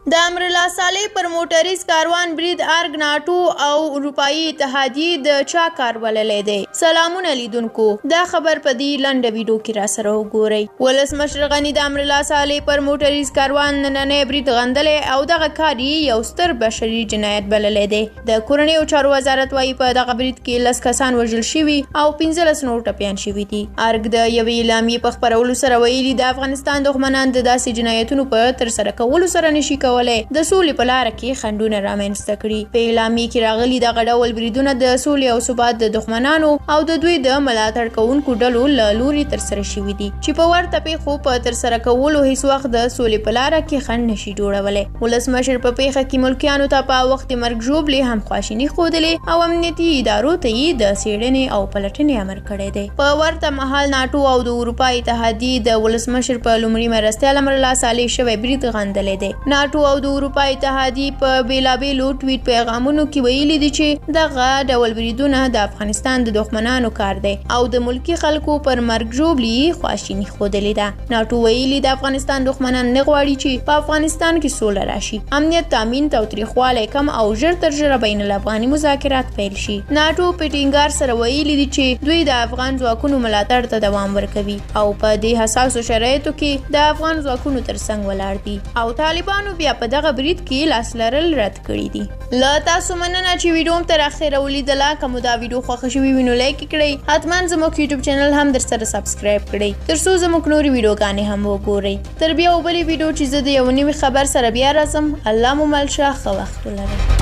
د امرالله صالح پر موټریز کاروان برید ارګ، ناټو او اروپایي اتحادیې د چا کار بللی دی؟ سلامونه لیدونکو، دا خبر په دې لنډه ویډیو کې را سره وګورئ. ولسمشر غني د امرالله صالح پر موټریز کاروان نننی برید غندلی او دغه کار یې یو ستر بشري جنایت بللی دی. د کورنیو چارو وزارت وایي، په دغه برید کې 10 کسان وژل شوي او 15 نور ټپیان شوي دي. ارګ د یوې اعلامیې په خپرولو سره ویلي، د افغانستان دښمنان د داسې جنایتونو په ترسره کولو سره نشي کولی د سولې په لاره کې خنډونه رامنځته کړي. په اعلامیې کې راغلي، دغه ډول بریدونه د سولې او ثبات د دښمنانو او د دوی د ملاتړ کوونکو ډلو له لوري ترسره شوي دي، چې په ورته پیښو په ترسره کولو هیڅ وخت د سولې په لاره کې خنډ نشي جوړولی. ولسمشر په پیښه کې ملکیانو ته په وخت مرګ ژوبلې هم خواشیني ښودلې او امنیتي ادارو ته یې د څېړنې او پلټنې امر کړی دی. په ورته مهال ناټو او د اروپا اتحادیې د ولسمشر په لومړي مرستیال امرالله صالح شوی برید غندلی دی. ناټو او د اروپا اتحادیې په بیلابیلو ټویټ پیغامونو کې ویلي دي چې دغه ډول بریدونه د افغانستان د دښمنانو کار دی او د ملکي خلکو پر مرګ ژوبلې یې خواشیني ښودلې ده. ناټو ویلي، د افغانستان دښمنان نه غواړي چې په افغانستان کې سوله راشي، امنیت تامین، تاوتریخوالی کم او ژر تر ژره بین الافغاني مذاکرات پیل شي. ناټو په ټینګار سره ویلي دي چې دوی د افغان ځواکونو ملاتړ ته دوام ورکوي او په دې حساسو شرایطو کې د افغان ځواکونو ترڅنګ ولاړ دي، او طالبانو بیا په دغه برید کې لاس لرل رد کړي دي. له تاسو مننه چې ویډیو هم تر اخره ولیدله. که مو دا ویډیو خوښه شوې وي نو لایک کړئ، حتما زموږ یوټیوب چینل هم در سره سبسکرایب کړئ تر څو زموږ نورې ویډیوګانې هم وګورئ. تر بیا وبلې ویډیو چې زه د یو نوي خبر سره بیا راځم، الله مو مل شه، ښه وخت ولرئ.